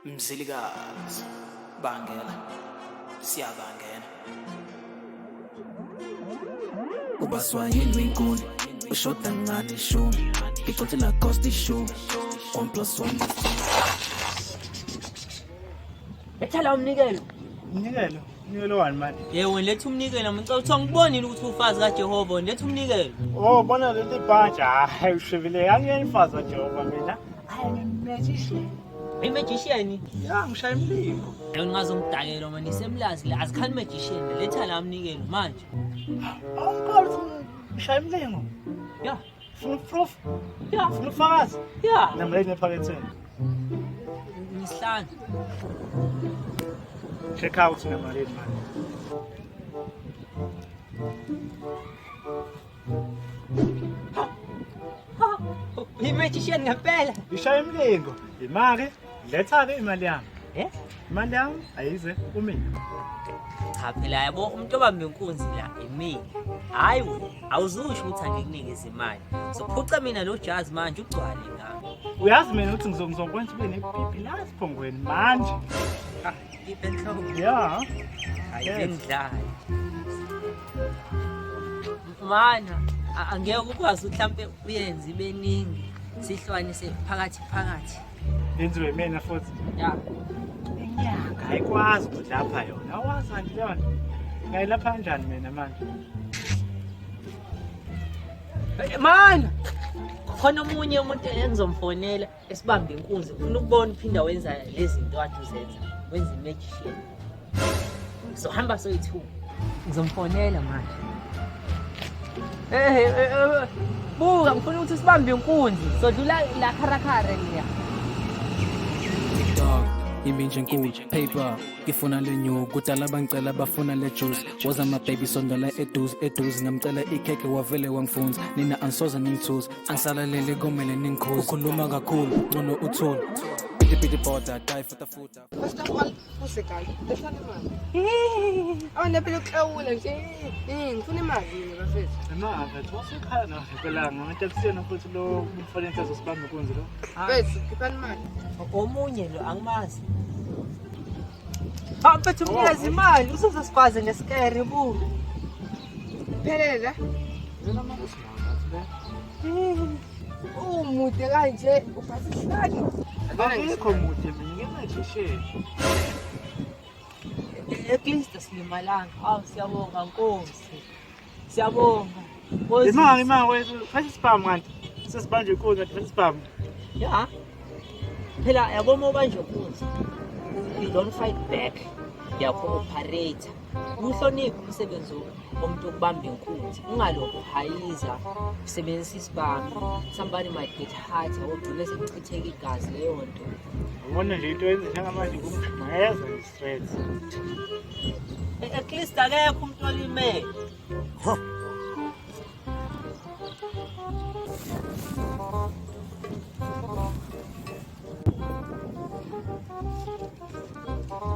Mzilikazi bangela siyabangena. Ubaswa yini inkuni ushoda ngani ishumi ngixoxe la cost ishumi 1 plus 1. Letha la umnikelo. Umnikelo? Umnikelo wani manje? Yebo, ngiletha umnikelo. Ngicela ukuthi angibonile ukuthi ufazi kaJehova, ngiletha umnikelo. Oh, bona leli bhantshi. Hayi, ushebile. Angiyena umfazi kaJehova mina. I am a magician. I-magician? Ya, ngishaya imilingo. Yebo, ningazongidakela uma nisemlazi la. Azikhali magician. Letha la umnikelo manje. Awungikholwa ukuthi ngishaya imilingo? Ya. Funa proof? Ya. Funa ubufakazi? Ya. Namleni ephaketheni. Ngisihlanu. Check out namalini manje. I-magician ngempela. Ishaya imilingo. Imali, letha-ke imali yami. Eh? Imali yami ayize kumina. Cha phela yabo umuntu obambe inkunzi la imina. Hayi wena, awuzusho ukuthi angikunikeze imali. Zophuca mina lo jazz manje ugcwale ngami. Uyazi mina ukuthi ngizokwenza ube nepipi la esiphongweni manje. Pipi enhloko. Ya. Hayi Yes. bengidlala. Mana, angeke ukwazi ukuthi mhlampe uyenze ibe ningi sihlukanise phakathi phakathi. Yenziwe mina futhi. Ya. Inyanga ayikwazi ukudlapha yona. Awazi kanti leyo nto. Ngayilapha kanjani mina manje? Mana, khona omunye umuntu engizomfonela esibambe inkunzi ufuna ukubona uphinda wenza lezi zinto kade uzenza wenza i-magician. Sohamba soyi-two. Ngizomfonela manje. Buka ngifuna ukuthi sibambe inkunzi. Sodlula la kharakhara leya. Dog iminje enkulu paper ngifuna le new kudala bangicela bafuna le juice woza my baby sondela eduze eduze ngamcela ikhekhe wavele wangifunza nina angisoze ningithuze angisalaleli komele ningikhuze ukhuluma kakhulu ngcono uthule piti piti border die futa futa. First of all, kusekhaya. Lethani imali. Awona phela ukuhlawula nje. Eh, ngifuna imali mina bafethu. Mama, wasekhala navelanga. Ngathi akusiyena futhi lo umfanele azosibamba inkunzi lo. Mfethu, khiphani imali. Omunye lo angimazi. Ha mfethu umnikeze imali usuzosifaze ngesikere bu. Phelele la. Umude kanje uphatha isihlanu. Akekho mude mina ngi-magician. At least asilimalanga. Awu siyabonga Nkosi. Siyabonga. Nkosi. Imali imali wethu, phatha isibhamu kanti. Sesibanjwe inkunzi kanti phatha isibhamu. Ya. Phela yabo uma ubanjwe inkunzi, you don't fight back. Uya-cooperate. Uhloniphe umsebenzi womuntu okubamba inkunzi. Ungalokhu uhayiza usebenzisa isibhamu. Somebody might get hurt, ugcine sekuchitheka igazi leyo nto. Ubona nje into yenze njengamanje kumshumayeza nje-straight. At least akekho umuntu olimele.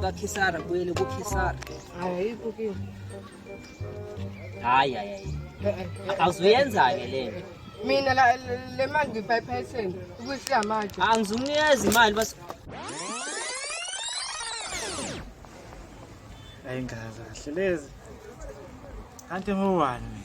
KaKhisara buyele kuKhisara. Ayikho kimi. Hayi hayi hayi. Eh, eh. Awuzuyenza-ke le nto. Mina la le mali ngi-5% ukuyihla manje. Angizumnikeza imali bas. Ayingazi kahle lezi. Kanti ngowani mina?